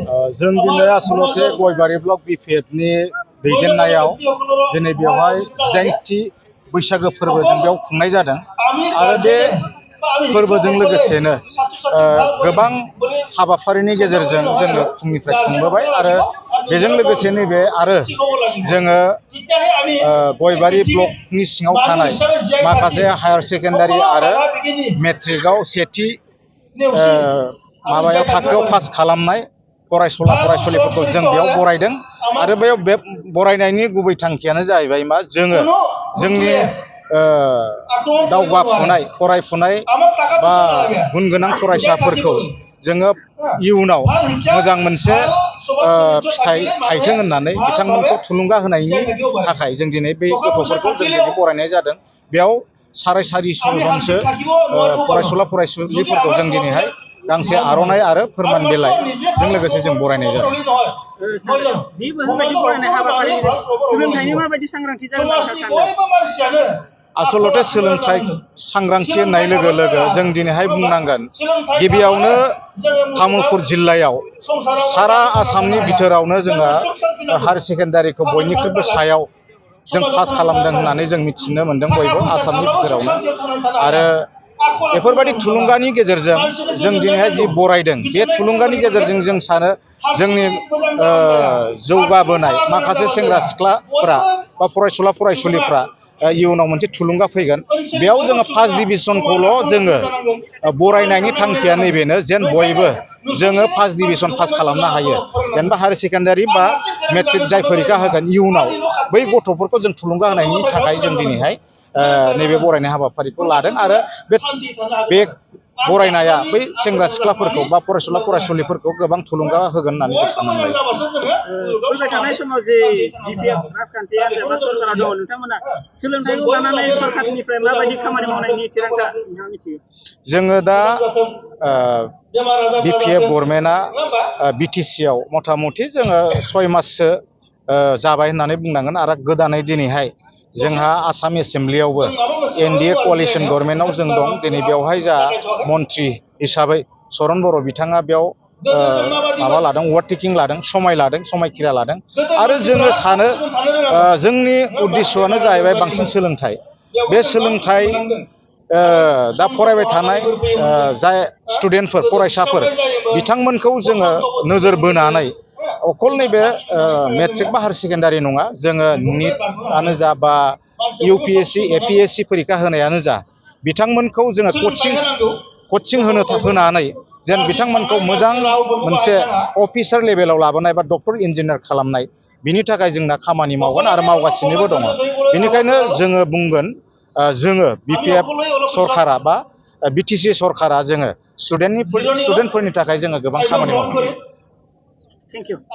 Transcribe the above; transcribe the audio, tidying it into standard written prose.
जों दिनै आसलते गयबारि ब्लक बिपिएफनि दैदेननायाव दिनै बेवहाय 18थि बैसागो फोरबो जों बेयाव खुंनाय जादों आरो बे फोरबोजों लोगोसेनो गोबां हाबाफारिनि गेजेरजों जोङो फुंनिफ्राय खुंबोबाय आरो बेजों लोगोसे नैबे आरो जोङो गयबारि ब्लकनि सिङाव थानाय माखासे हायार सेकेन्डारि आरो मेट्रिकआव सेथि माबायाव थाखोआव पास खालामनाय फरायसुला फरायसुलिफोरखौ जों बेयाव बरायदों आरो बे बरायनायनि गुबै थांखियानो जाहैबाय मा जोङो जोंनि दावगाफुनाय फरायफुनाय बा गुन गोनां फरायसाफोरखौ जोङो इयुनाव मोजां मोनसे फिथाइ थायथों होननानै बिथांमोनखौ थुलुंगा होनायनि थाखाय जों दिनै बे गथ'फोरखौ जों दिनै बरायनाय जादों। बेयाव 450 जनसो फरायसुला फरायसुलिफोरखौ जों दिनैहाय गांसे आर'नाइ आरो फोरमान बिलाइजों लोगोसे जों बरायनाय जादों। आसलते सोलोंथाइ सांग्रांथि होननाय लोगो लोगो जों दिनैहाय बुंनांगोन गिबियावनो तामुलपुर जिल्लायाव सारा आसामनि बिथोरावनो जोङो हायार सेकेन्डारिखौ बयनिख्रुइबो सायाव जों पास खालामदों होननानै जों मिथिनो मोनदों बयबो आसामनि बिथोरावनो आरो बेफोरबायदि थुलुंगानि गेजेरजों जों दिनैहाय जि बरायदों बे थुलुंगानि गेजेरजों जों सानो जोंनि जौगाबोनाय माखासे सेंग्रा सिख्लाफोरा बा फरायसुला फरायसुलिफ्रा इयुनाव मोनसे थुलुंगा फैगोन। बेयाव जोङो फार्स्ट डिभिजनखौल' जोङो बरायनायनि थांखिया नैबेनो जेन बयबो जोङो फार्स्ट डिभिजन पास खालामनो हायो जेनेबा हायार सेकेन्डारि बा मेट्रिक जाय फरिखा होगोन इयुनाव बै गथ'फोरखौ जों थुलुंगा होनायनि थाखाय जों दिनैहाय नैबे बरायनाय हाबाफारिखौ लादों आरो बे बरायनाया बै सेंग्रा सिख्लाफोरखौ बा फरायसुला फरायसुलिफोरखौ गोबां थुलुंगा होगोन होननानै जों साननानै लायो। फैबाय थानाय समाव जे बिपिएफ राजखान्थि आन्जाद सरकाराव दङ नोंथांमोना सोलोंथाइखौ लानानै सरकारनिफ्राय माबायदि खामानि मावनायनि थिरांथा नोंथाङा मिथियो? जोङो दा बिपिएफ गभर्नमेन्टआ बिटिसिआव मथा मथि जोङो 6 माससो जाबाय होननानै बुंनांगोन आरो गोदानै दिनैहाय जोंहा आसाम एसेम्ब्लियावबो एनडिए क'लिशन गभर्नमेन्टआव जों दं। दिनै बेवहाय जा मन्त्रि हिसाबै चरन बर' बिथाङा बेयाव माबा लादों अभारटेकिं लादों समायखिरा लादों आरो जोङो सानो जोंनि उद्देस्यआनो जाहैबाय बांसिन सोलोंथाइ। बे सोलोंथाइ दा फरायबाय थानाय जाय स्टुडेन्टफोर फरायसाफोर बिथांमोनखौ जोङो नोजोर बोनानै अकल नैबे मेट्रिक बा हायार सेकेन्डारि नङा जोङो निटआनो जा बा इउपिएससि एपिएससि फरिखा होनायानो जा बिथांमोनखौ जोङो कचिं होनानै जेन बिथांमोनखौ मोजां मोनसे अफिसार लेभेलाव लाबोनाय बा डक्टर इन्जिनियार खालामनाय बिनि थाखाय जोंना खामानि मावगोन आरो मावगासिनोबो दङ। बेनिखायनो जोङो बुंगोन जोङो बिपिएफ सरकारा बा बिटिसि सरकारा जोङो स्टुडेन्टफोरनि थाखाय जोङो गोबां खामानि मावगोन। Thank you.